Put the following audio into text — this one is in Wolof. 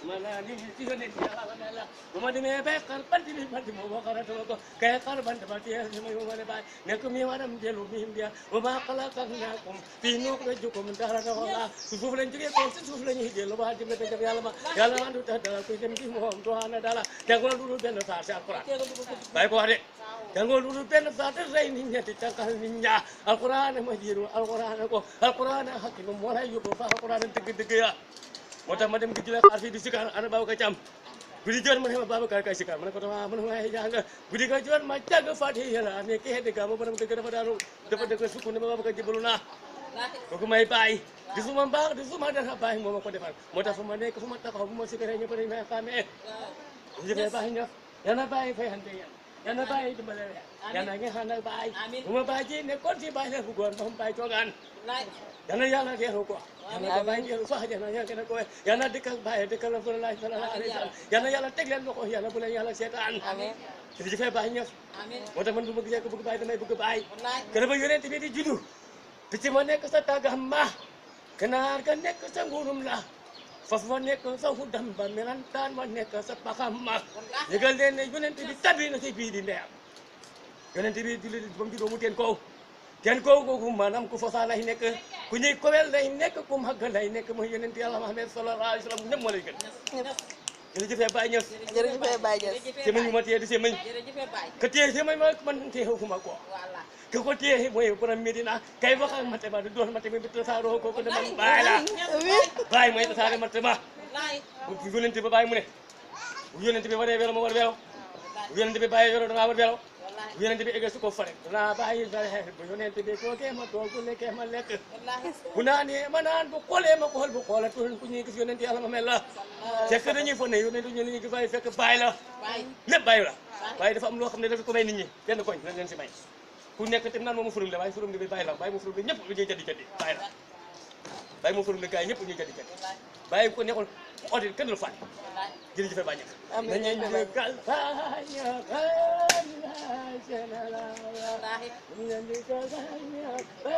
Manani tiyonin yala umadi me be kar panti mi panti mo bakara to ko kay kar ban ta bati ya mo ngone ba ne ko mi waram delu mi mbia o ba kala kan na ko pinu ko ju ko mendara ko la sufu len juge ko sufu len hije lo ba jimbe te yalla ma yalla mandu ta da ko dem ki mo to ana dala jangol dulu ben sa sa alquran bay ko ade jangol dulu ben sa ta rey ni nyati ta kal ni nya alquran ma jiru alquran hakim mo lay yu ba alquran deug deug ya motax ma dem gi jula xar fi di sikar ana babu ka cam gudi jor man hema babu ka kay sikar man ko dama man way jang gudi ka jor ma tag fatiha la ne ke de ga mo borom deug dafa daru dafa deug sukku ne babu ka jibuluna ko may bay gisuma baax gisuma dara bay mo ko defal motax fuma nek fuma taxaw fuma sikare ñepp dañ may xamé jige bay ñaf yana bay fay hande yana bay dimbale yana nga xana bay fuma bay ji ne kon ci bay la bu gon fam bay togan yana yalla geero ko yana bay ngeeru fa yana yana ko yana dikal bay dikal rasulullah sallallahu alaihi wasallam yana yalla tek len loxo yana bu len yalla setan amin ci fe bay ñaf amin motax man bu bëgg jek bëgg bay damay bëgg bay kene ba yonent bi di juddu picc ma nekk sa tàggam ma ganaar ga nekk sa nguurum la fas ma nekk sa huddam ba melantaan ma nekk sa paxam ma yëgal leen ne yonent bi tabi na si bii di ndeyam yonent bi julli ba mu juddoo mu teen koow googu maanaam ku fasaa lay nekk ku ñuy kowel lay nekk ku màgg lay nekk mooy yonent yàlla Muhammad sallallahu alayhi wa sallam ñëpp moo lay gën jërëjëf Baye Niass jërëjëf Baye Niass semañ bu ma téye di semañ ka téye semañ ma man téyewuma ko ka ko téye mooy borom Medina kay wax ak mate ba du doon mate bi tasaaroo ko de man Baye la Baye mooy tasaare mate ba bu yonent bi Baye mu ne bu yonent bi waree welo ma war welo bu yonent bi Baye welo danga war welo bu yonent bi egg su ko fare dana bàyyi dara bu yonent bi ko ke ma toog bu lekkee ma lekk bu naanee ma naan bu xoolee ma xool bu xoolatul ku ñuy gis yonent yàlla ma mel la fekk dañuy fo ne yonent ñu ñu gis waaye fekk Baye la lépp Baye la waaye dafa am loo xam ne dafa ko may nit ñi benn koñ lañ leen si may ku nekk tam naan moom furum la waaye furum bi Baye la Baye mu furum bi ñëpp ñuy jadi Baye la Baye mu furum la gaay ñëpp ñuy jadi Baye ko neexul otel kenn lu faay jërëjëf Baye Niass nañu gal faña